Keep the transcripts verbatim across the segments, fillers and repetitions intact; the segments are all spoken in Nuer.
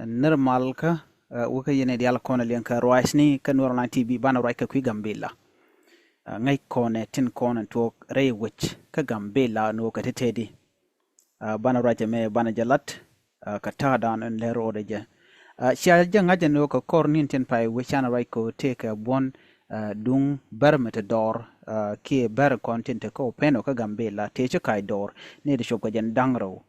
Nir mal kä, eh, wä kä yɛn ɛ dial kɔn ɛ liɛŋ kä ruacni kä Nuɛr Online T V banɛ ruac kɛ kui̱ Gambila. Eh, ŋäc kɔn ɛ tin kɔn ɛ tuɔɔk rɛy wec kä Gambila ni wä kɛ tetedi. Eh, banɛ ruac ɛmɛ banɛ jɛ lat, eh, kɛ ta̱a̱dan in lɛr rɔɔdɛ jɛ. Eh, cia jɛ ŋa̱c ɛn wä kɛ kɔr ni̱n tin pay wec canɛ ruac kɛ wä tëë kɛ buɔ̱n, eh, duŋ bär mi te dɔɔr, eh, kiɛ bär kɔn tin te kä Upendo kä Gambila tëë ci kac dɔɔr ni ti cop kɛ jɛn da̱ŋ rɛw.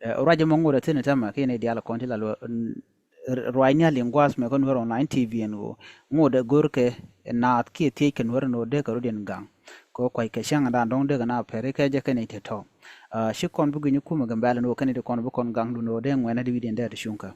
Eh, ruac ɛmɔ ŋot ɛ thi̱n ɛ tämɛ kiɛ ni dial kɔn ti la luɔ, n-, r-, ruac ni a liŋ gua̱a̱th mɛ kä Nuɛr Online T V ɛn ɣöö ŋot ɛ go̱rkɛ naath kiɛ thiec kɛ Nuɛr ɛn ɣöö dee kɛ rɔ̱diɛn gaŋ. Kɛ ɣöö kua̱ckɛ cäŋdan dɔ̱ŋ dee kɛ na pɛr i̱ kɛ jɛ kɛ ni te tɔ̱. Ah, ci kɔn bi gui̱ny kumɛ Gambila ɛn ɣöö kɛ ni ti kɔn bi kɔn gaŋ dun ɣöö dee ŋuɛn a di wi̱diɛn dee ti cuŋkä.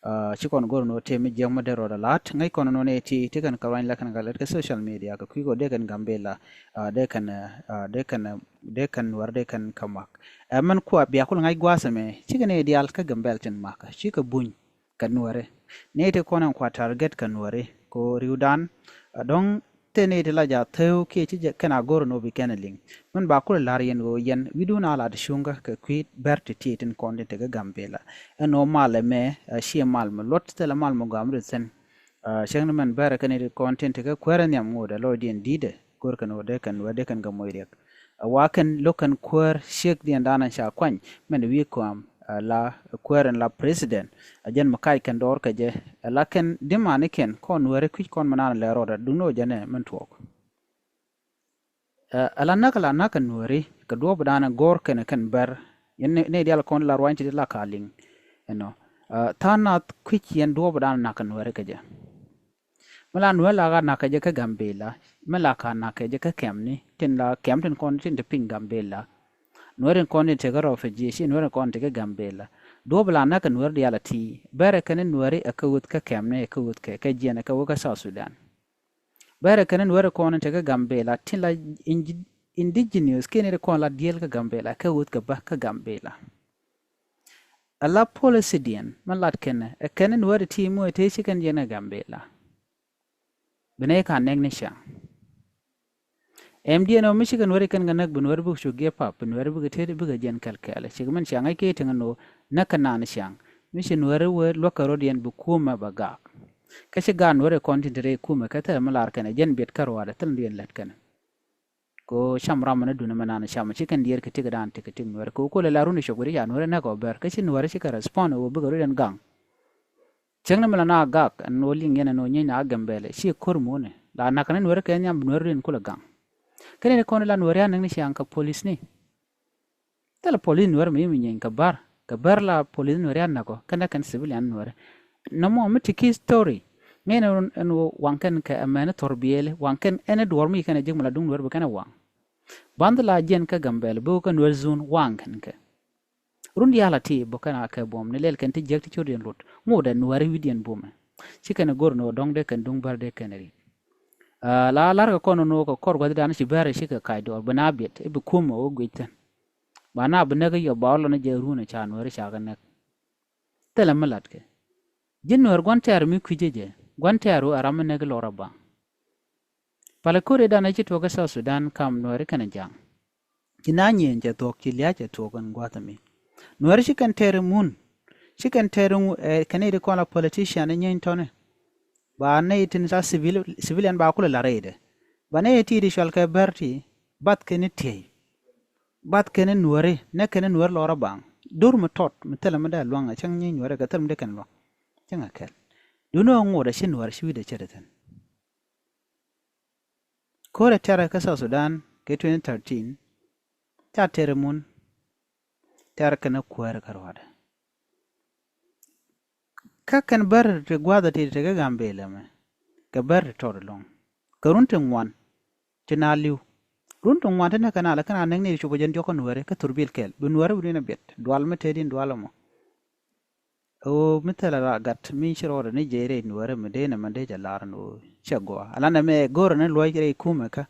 Ah, ci kɔn go̱r ɛn ɣöö tëë mi jiäk mi dee rɔɔdɛ la̱t ŋäc kɔn ɛn ɣöö ni ti ti kɛn kɛ ruany la kɛn kɛ lät kɛ social media kɛ kui̱ kɛ ɣöö dee kɛn Gambila, ah, dee kɛn, ah, dee kɛn, dee kɛn Nuɛr dee kɛn kɛ mak. Ɛ mɛn kua bia kul ŋa̱c gua̱a̱th ɛmɛ cikɛ ni dial kä Gambila tin mak cikɛ buny kɛ Nuɛri. Ni ti kɔn ɛn kua target kɛ Nuɛri ko riwdan, a dɔ̱ŋ te ni ti la ja theu kiɛ ci jɛ kɛn a go̱r ni ɣöö bi kɛn a liŋ. Min ba kulɛ la̱r yɛn ɣöö yɛn wi̱dun a la ti cuŋkä kɛ kui̱ bɛr ti ti tin kɔn tin te kä Gambila. Ɛn ɣöö mal ɛmɛ, a ciɛ mal mi luɔt thilɛ mal mi gɔaa mi ti thi̱n. A cäŋ ni mɛn bɛrɛ kɛn ni ti kɔn tin te kä kuäärä nhiam ŋotdɛ lɔcdiɛn di̱i̱tdɛ. Go̱r kɛn ɣöö dee kɛn wee dee kɛn kɛ moc riɛk. A wa kɛn lo̱k kɛn kuäär ciekdiɛn da̱a̱n ca kuany mɛn wi̱i̱ kɔam, a la kuäär in la president. A jɛn mi kac kɛn dɔɔr kɛ jɛ. A la kɛn dimanikiɛn kɔn Nuɛri kui̱c kɔn mi naan lɛ rɔɔdɛ duŋni ɣöö jɛn ɛ mɛn tuɔɔk. A la näk a la näk kɛ Nuɛri kɛ duɔ̱ɔ̱p da̱a̱n go̱r kɛn kɛn bɛr. Yɛn ni, ni dial kɔn la ruany ti la ka liŋ. Ɛnɔ. A, tha̱a̱ŋ nath kui̱c yɛn duɔ̱ɔ̱p da̱a̱n näk kɛ Nuɛri kɛ jɛ. Mi la Nuɛr la ka nakä jɛ kä Gambila, mi la ka nakä jɛ kä kɛmni, tin la kɛm tin kɔn tin te piny Gambila. Nuɛr in kɔn tin te kä refugee, ci Nuɛr in kɔn te kä Gambila. Duɔ̱ɔ̱p la näk kɛ Nuɛr diaal a ti, bɛrɛ kɛn Nuɛri ɛ kä wuth kä kɛmni, ɛ kä wuth kɛ, kä jiɛn ɛ kä wuth kä South Sudan. Bɛrɛ kɛn Nuɛri kɔn tin te kä Gambila, tin la indi-, indigenous, kɛn ri kɔn la diɛl kä Gambila, kä wuth kɛ bä kä Gambila. A la policydiɛn mi lat kɛn ɛ kɛn Nuɛri ti mi wee te ci kɛn yɛn ɛ Gambila. Bi nɛy ka nɛk ni ciaŋ. Ɛmdiɛn ɔ mi ci kɛ Nuɛri kɛn kɛ näk bi Nuɛri bikɛ cu give up, bi Nuɛri bikɛ tet bikɛ jiɛn kɛl kɛɛl. Cikɛ min ciaŋ ɛ kɛ tiŋ ɛn ɣöö näk kɛ naan ciaŋ. Mi ci Nuɛri wee luäk kɛ rɔ̱diɛn bi kumɛ bɛ gak. Kä ci gaat Nuɛri kɔn tin te rɛy kumɛ kä thilɛ mi lar kɛn ɛ jɛn biɛt kä ruaadɛ thilɛ diɛn lät kɛn. Ko cam ram ni duni mɛ nan cam ci kɛn diɛɛr kɛ tikɛ dan tikɛ tik Nuɛri ko kolɛ la runi cop kɛ ri ca Nuɛri nɛ kɔ bɛr kä ci Nuɛri ci kɛ respond wä bikɛ rudi ɛn gaŋ. Cäŋ ni mɛ la na gak ɛn wä liŋ yɛn ɛn wä nyɛny na Gambila ci kor muni la nak ni Nuɛri kɛ nyam bi Nuɛri rudi ɛn kulɛ gaŋ. Kɛn ni kɔn la Nuɛri anɛŋ ni ciaŋ kɛ polis ni. Thilɛ polis Nuɛri mi mi nyieeny kɛ bär kɛ bär la polis Nuɛri a näk ɔ kɛn dee kɛn civilian Nuɛri. Nɔmɔ mi ti ki story ŋɛn ɛn ɛn waŋ kɛn kɛ ɛmɛn thor biɛli waŋ kɛn ɛn duɔr mi kɛn ɛ ji̱k mi la duŋ Nuɛri bi kɛn ɛ waŋ. Bandhi la jiɛn kä Gambɛl bi wä kä Nuɛri zun waŋ kɛn kɛ. Run diaal a ti bä kɛn a kɛ buɔm ni lɛl kɛn ti jiäk ti cor diɛn lut ŋot ɛ Nuɛri wi̱diɛn bumɛ. Ci kɛn ɛ go̱r ni wä dɔ̱ŋ dee kɛn duŋ bär dee kɛn ɛ rit. La lar kɛ kɔn ni wä kɛ kɔr gua̱thdan ci bär ci kɛ kac duɔr bi na biɛt i̱ bi kumɛ wä guic thi̱n. Ba na bi näk i̱ yɔ ba wä lɔn i̱ jɛ run i̱ ca Nuɛri ca kɛ näk. Thilɛ mi latkɛ ji̱ Nuɛɛr gua̱n tɛ̈r mi kui̱cä jɛ gua̱n tɛ̈r wu ɛ ram mi näk i̱ lɔr a baŋ. Palɛ ko̱r i̱ dan i̱ ci tuɔk i̱ South Sudan kam Nuɛɛri kɛnɛ ja̱ŋ. Ci na nyieen cɛ thuɔ̱k ci lia̱a̱ cɛ thuɔ̱k ɛn gua̱th ɛmi. Nuɛɛri ci kɛn tɛ̈r i̱ mun ci kɛn tɛ̈r i̱ ŋu ɛ kɛn i̱ di kɔn la politician i̱ nyieny tɔ̱ni. Ba nɛy tin ca civil, civilian ba kulɛ la̱r rɛydɛ. Ba nɛy ti di cual kɛ bär ti bath kɛn i̱ tiey. Bath kɛn i̱ Nuɛri nɛ kɛn i̱ Nuɛri lɔr a baŋ. Dur mi tɔt mi thilɛ mi dee luaŋ a cäŋ nyieny Nuɛri kɛ thil mi dee kɛn luaŋ. Cäŋ a kɛl duni ɣä ŋot a ci Nuɛri ci wi̱cdɛ cɛ ri thi̱n. Ko̱rɛ tɛrɛ kä South Sudan kɛ twenty thirteen ca tɛrɛ mun. Tɛrɛ kɛn i̱ kuäärɛ kä ruaadɛ. Kä kɛn bär ti gua̱a̱th ti ti kɛ Gambɛl ɛmɛ kɛ bär ti tɔt ɛlɔ̱ŋ. Kɛ run ti ŋuan ti na li̱w. Run ti ŋuan ti nɛ kɛn a lɛ kɛn a nɛk ni ti copɔ jɛn diɔ̱k kä Nuɛri kä thurbil kɛl bi Nuɛri bi ni na biɛt dual mi tëëdi in dual ɛmɔ. Ɣöö mi thilɛ la gat mi ci rɔɔdɛ ni jɛ rɛy Nuɛri mi dee nɛ mɛn dee jɛ lar ni ɣöö cɛ gɔaa. Ala nɛ mɛ go̱rɛ ni luɔc rɛy kumɛ kä.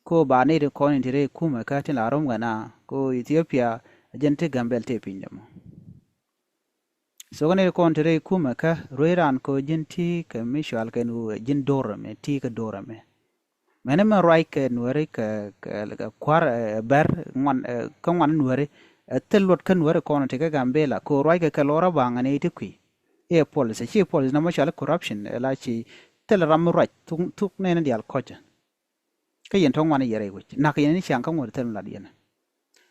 Ko ba ni ti kɔn in ti rɛy kumɛ kä tin la rom kɛ na ko Ethiopia jɛn ti Gambɛl ti piny dɛ mɔ. Thok ni kɔn ti rɛy kumɛ kä ruec ran kɛ ɣöö ji̱n ti kɛ mi cual kɛn ɣöö ji̱n do̱r ɛmɛ ti kɛ do̱r ɛmɛ. Mɛni mɛ ruac kɛ Nuɛri kɛ, kɛ, kɛ kua̱r ɛ bɛr ŋuan ɛ kä ŋuan Nuɛri ɛ thil luɔt kä Nuɛri kɔn ti kä Gambɛla kɛ ɣöö ruac kɛ kɛ lɔr a baŋ ɛn i̱ ti kui̱. I̱ policy, ci policy nɔmɔ cɔal i̱ corruption, ɛ la ci thilɛ ram mi ruac thuk, thuk nɛɛni diaal kɔcä. Kä yɛn tɔ̱ ŋuan i̱ yɛ rɛy wec. Nak yɛn ni ciaŋ kä ŋuɔ̱t thil mi lat yɛn.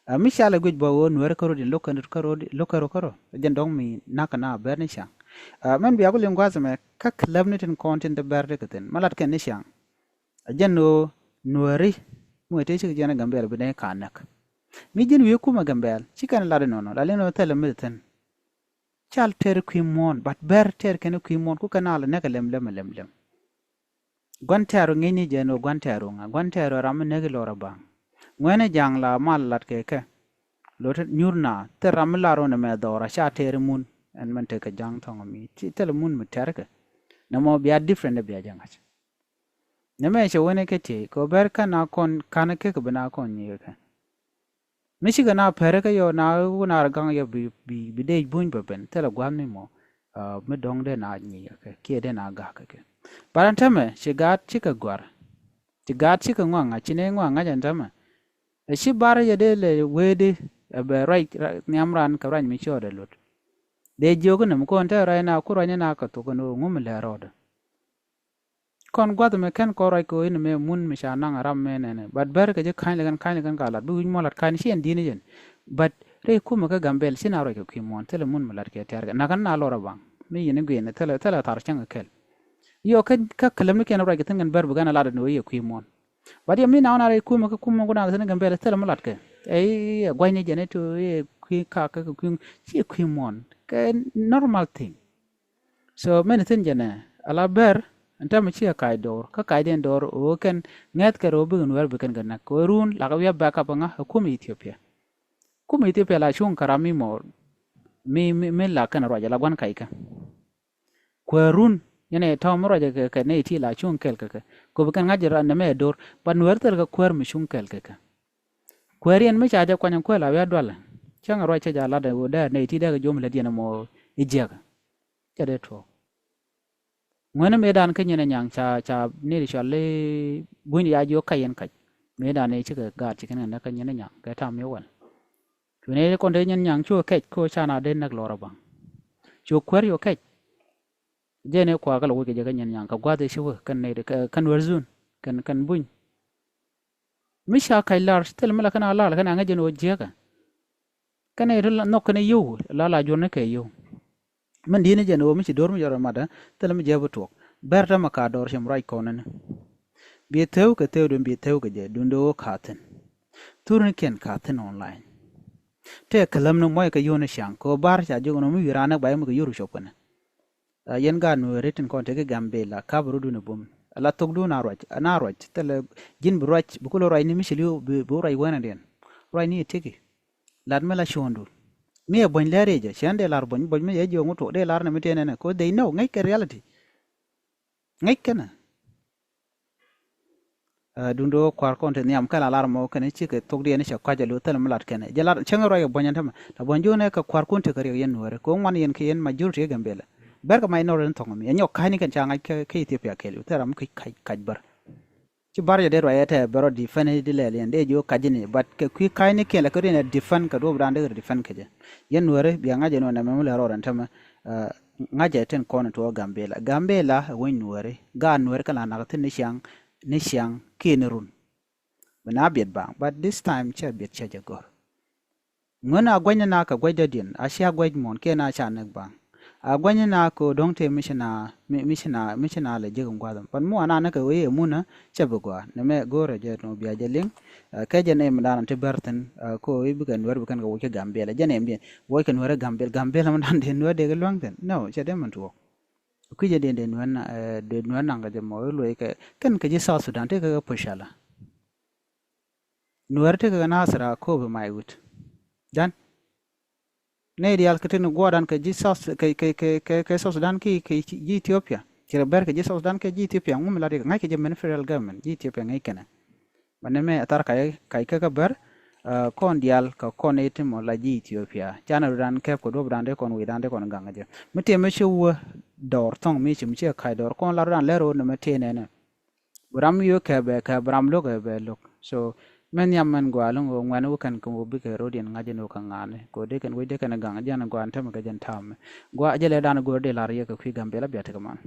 Ɛ, mi ca lɛ guic bä ɣöö Nuäärä kärɔ̱ diɛn lo̱k kärɔ̱, lo̱k kärɔ̱ kärɔ̱. Ɛ jɛn dɔ̱ŋ mi nak kɛ na bɛr ni ciaŋ. Ɛ, mɛn bia ku liŋ gua̱a̱th ɛmɛ kä kläpni tin kɔn tin te bɛr ti kɛ thi̱n. Ma lat kɛn ni ciaŋ. Ɛ jɛn ɣöö Nuääri mi wee tëë cikɛ jiɛn ɛ Gambɛl bi nɛy ka näk. Mi ji̱n wi̱i̱ kumɛ Gambɛl ci kɛn lat inɔnɔ, la lin ɣöö thilɛ mi thi̱n. Cal tɛɛr kui̱ muɔ̱ɔ̱n, but bɛr tɛɛr kɛn kui̱ muɔ̱ɔ̱n ku kɛn a lɛ näk ɛ lɛm lɛm ɛ lɛm lɛm. Gua̱n tɛɛr ɣöö ŋi̱eecni jɛ ni ɣöö gua̱n tɛɛr ɣöö ŋa, gua̱n tɛɛr ɣöö ram mi näk i̱ lɔr ɛ ba̱a̱ŋ. Ŋuɛ̈ni ja̱a̱ŋ la mal lat kɛ kɛ. Lot nyur na thil ram mi lar ɣöö nɛmɛ dhɔra ca tɛɛr i̱ mun, ɛn mɛn tekɛ ja̱a̱ŋ thɔŋ mi ci thilɛ mun mi tɛɛr kɛ. Nɛmɔ bia different dee bia jɛ ŋa̱c. Nɛmɛ cɛ wen i̱ kɛ tiey kɛ ɣöö bɛr kɛn a kɔn ka̱n kek bi na kɔn nyiek kɛ. Mi cikɛ na pɛr kä yɔ na wun ar gaŋ yɔ bi, bi, bi dee buny bɛ ben thilɛ gua̱thni mɔ. Ah, mi dɔ̱ŋ dee na nyiek kɛ kiɛ dee na gak kɛ kɛ. But ɛn tämɛ ci gaat cikɛ gua̱r. Ci gaat cikɛ ŋɔaŋ a ci nɛy ŋɔaŋ ŋa̱c ɛn tämɛ. Ɛ ci bar yɛ dee lɛ weedi ɛ bɛ ruac, ra-, nhiam ran kɛ ruac mi cɔɔdɛ lot. Dee jiök i̱ nɛm kɔn te ruac na ku ruac ni na kɛ thok ɛn ɣöö ŋu mi lɛ rɔɔdɛ. Kɔn gua̱th ɛmɛ kɛn kɔn ruac kɛ ɣöö inɛ mɛ mun mi ca naŋ ram mɛ nɛnɛ. But bɛr kɛ ji̱ ka̱ny lɛ kɛn, ka̱ny lɛ kɛn ka lat bi wi̱c muɔ̱n lat ka̱ny ci ɛn di̱t ni jɛn. But rɛy kumɛ kä Gambɛl ci na ruac kɛ kui̱ muɔ̱ɔ̱n thilɛ mun mi lat kɛ tɛ̈r kɛ nakä na lɔr a baŋ. Mi yɛn i̱ guiɛn thilɛ, thilɛ thar cäŋ kɛ kɛl. Yɔ kä, kä kɛ läm ni kɛn ruac kɛ thi̱n kɛn bɛr bi kɛn a lat ɛn ɣöö i̱ yɛ kui̱ muɔ̱ɔ̱n. But yɛ mi na ɣän a rɛy kumɛ kä kumɛ gua̱n a thi̱n Gambɛl thilɛ mi lat kɛ. Ɛ i̱ ɛ gua̱ny ni jɛn i̱ to i̱ ɛ kui̱ kakä kɛ kui̱ ci ɛ kui̱ muɔ̱ɔ̱n. Kɛ normal thing. So mɛn thi̱n jɛnɛ ala bɛr ɛn täämɛ cikɛ kac dɔɔr kä kacdiɛn dɔɔr ɣöö kɛn ŋɛ̈thkɛ rɛw bikɛ Nuäär bi kɛn kɛ näk kɛ ɣöö run lakɛ wi̱i̱ a backup ɛŋa ɛ kumɛ Ethiopia. Kumɛ Ethiopia la cuŋ kɛ ram mi mɔ mi, mi, mi la kɛn ruac ala gua̱n kac kɛ. Kuäär run yɛn ɛ tɔ̱ mi ruac kɛ, kɛ nɛy ti la cuŋ kɛl kɛ kɛ kɛ bi kɛn ŋa̱c ran nɛmɛ ɛ do̱r. But Nuäär thil kɛ kuäär mi cuŋ kɛl kɛ kɛ. Kuäär yɛn mi ca jɛ kuany kuäl a wi̱i̱ a dualɛ. Cäŋ ruac cɛ jɛ a lat ɛ ɣöö dee nɛy ti dee kɛ jom lät yɛn ɛmɔ i̱ jiäkä. Cɛ dee tuɔɔk. Ŋuɛ̈ni mëëdan kä Nyin Anyaŋ ca, ca nɛy ti cɔal i̱ bunyni ca jiök kac yɛn kac. Mëëdan ëë cikɛ gaat ci kɛn kɛ näk kä Nyin Anyaŋ kɛ tam mi wäl. Cu nɛy ti kɔn te Nyin Anyaŋ cu kɛc kä ca na dee näk lɔr a baŋ. Cu kuäär yɔ kɛc. Jɛn ëë kuakä lɛ wec kɛ jɛ kä Nyin Anyaŋ kɛ gua̱th ëë ci wä kɛn nɛy ti kɛ, kɛn Nuäär zun kɛn, kɛn buny. Mi ca kac lar thil mi la kɛn a lar la kɛn a ŋäc jɛn ɣöö jiäkä. Kɛn ɛ ti nhɔk kɛn ɛ yio̱w la la juɔ̱rni kɛ yio̱w. Min di̱t ni jɛn ɣöö mi ci do̱r mi jɔr ɛ matdä thilɛ mi jiäk bi tuɔɔk. Bɛr täämɛ ka dɔɔr cɛ mi ruac kɔn ɛn. Bi theu kɛ theu duun bi theu kɛ jɛ duundɛ ɣöö ka thi̱n. Thurnikiɛn ka thi̱n online. Tëë kɛ läm ni muɔc kɛ yio̱w ni ciaŋ kɛ ɣöö bar ca jiök ɛn ɣöö mi wi̱i̱ raan ni ba yɛ mi kɛ yio̱w ru cop kɛnɛ. Ɛ, yɛn gaat Nuääri tin kɔn tekɛ Gambɛla kap rɔ̱dun ɛ bum. Ala thokdun a ruac, a na ruac thilɛ ji̱n bi ruac bi kulɛ ruac ni mi ci li̱w bi, bi ruac wänädiɛn. Ruac ni ɛ tëki. Lat mi la cuɔ̱ɔ̱ŋdu. Mi ɛ buɔ̱ny lɛr yɛ jɛ cɛn dee lar buɔ̱ny, buɔ̱ny mi yɛ jiɔ̱ɔ̱ŋ wä tuɔɔk dee lar ni mi tëë nɛnɛ kɛ ɣöö they know ŋäc kɛ reality. Ŋäc kɛnɛ. Ɛ, duundɛ ɣöö kua̱rkun te nhiam kɛn la lar mɔ kɛn cikɛ thokdiɛn cɛ kɔ̱a̱c ɛ lo̱ thilɛ mi lat kɛnɛ. Jɛ lat cäŋ ruac ɛ buɔ̱ny ɛn tämɛ. La buɔ̱nydun ɛ kɛ kua̱rkun tekɛ riɛk yɛn Nuääri. Kɛ ɣöö ŋuan yɛn kɛ yɛn majority ɛ Gambɛla. Bɛr kɛ minority ni thɔŋ mi. Ɛ nyɔk ka̱cnikɛn ca ŋa̱c kä, kä Ethiopia kɛɛliw. Thilɛ ram mi ka̱c, ka̱c bär. Ci bar jɛ dee ruac ɛ tɛ bɛ rɔ defend di lɛl yɛn dee jiök ka̱cni. But kɛ kui̱ ka̱cnikɛn la kä riɛn ɛ defend kɛ duɔ̱ɔ̱pdan dee kɛ defend kɛ jɛ. Yɛn Nuääri bia ŋa̱c ɛn ɣöö nɛmɛ mi lɛ rɔɔd ɛn tämɛ. Ɛ, ŋa̱cɛ tin kɔn tuɔɔk Gambɛla. Gambɛla ɛ wec Nuääri. Gaat Nuääri kä la nak thi̱n ni ciaŋ, ni ciaŋ kiɛ ni run. Bi na biɛt baŋ, but this time cɛ biɛt cɛ jɛ gɔ̱r. Ŋuän a gua̱cni na kɛ gua̱cdädiɛn, a cia gua̱c muɔ̱ɔ̱n kiɛ na ca näk baŋ. A gua̱cni na kɛ ɣöö dɔ̱ŋ tëë mi ci na, mi, mi ci na, mi ci na lɛ jek in gua̱th ɛmɔ. But mi wa na näk kɛ ɣöö i̱ ɛ mun ɛ, cɛ bi gɔaa. Nɛmɛ go̱o̱rɛ jɛ nɔ bia jɛ liŋ. Ɛ, kɛ jɛ nɛy mi da̱a̱n ti bär thi̱n, ɛ, kɛ ɣöö i̱ bikɛ Nuäär bi kɛn kɛ woc kä Gambɛla. Jɛ nɛy mi diɛn woc kɛ Nuäär ɛ Gambɛla, Gambɛla mi da̱a̱n dee Nuäär dee kɛ luäŋ thi̱n. No, cɛ dee min tuɔɔk. Kui̱cɛ diɛn dee Nuäär na, ɛ, dee Nuäär naŋ kɛ jɛ mɔ i̱ luɔc kɛ, kɛn kɛ ji̱ South Sudan, tëëkɛ kɛ pucala. Nuäär tëëkɛ kɛ Nasir a ko̱o̱p i̱ may wi̱t. Dan. Nɛy diaal kɛ tëëkni guɔ̱ɔ̱rdan kɛ ji̱ South, kɛ, kɛ, kɛ, kɛ, kɛ South Sudan ki, kɛ ji̱ Ethiopia. Ci rɛ bɛr kɛ ji̱ South Sudan kɛ ji̱ Ethiopia, ŋu mi la dik ŋa̱c kɛ jɛ mɛn federal government, ji̱ Ethiopia ŋäc kɛnɛ. Mɛn ni mɛ athar kac, kac kɛ kɛ bär, ɛ, kɔn diaal kɛ kɔn nɛy ti mɔ la ji̱ Ethiopia. Canɛ rɔ̱dan kɛp kɛ duɔ̱pdan dee kɔn wi̱i̱dan dee kɔn gaŋ kɛ jɛ. Mi tëë mi ci wä dɔɔr thɔŋ mi ci mi ci kac dɔɔr kɔn la rɔ̱dan lɛr ro̱o̱n ni mɛ tëë nɛnɛ. Bi ram yio̱o̱k kɛ bɛ kɛ, bi ram lo̱k kɛ bɛ lo̱k. So, Mɛ nhiam mɛn gɔaa lo̱ŋ ɣöö ŋuɛ̈ni wä kɛn kɛ wä bikɛ ro̱diɛn ŋa̱c ɛn ɣöö kɛ ŋa̱a̱ni kɛ wä dee kɛn wec dee kɛn gaŋ jian gɔaa ɛn tämɛ kɛ jɛn ta̱a̱mɛ. Gɔaa jɛ lɛ dan go̱r dee la̱r yɛ kɛ kui̱ Gambia la biatikɛ man.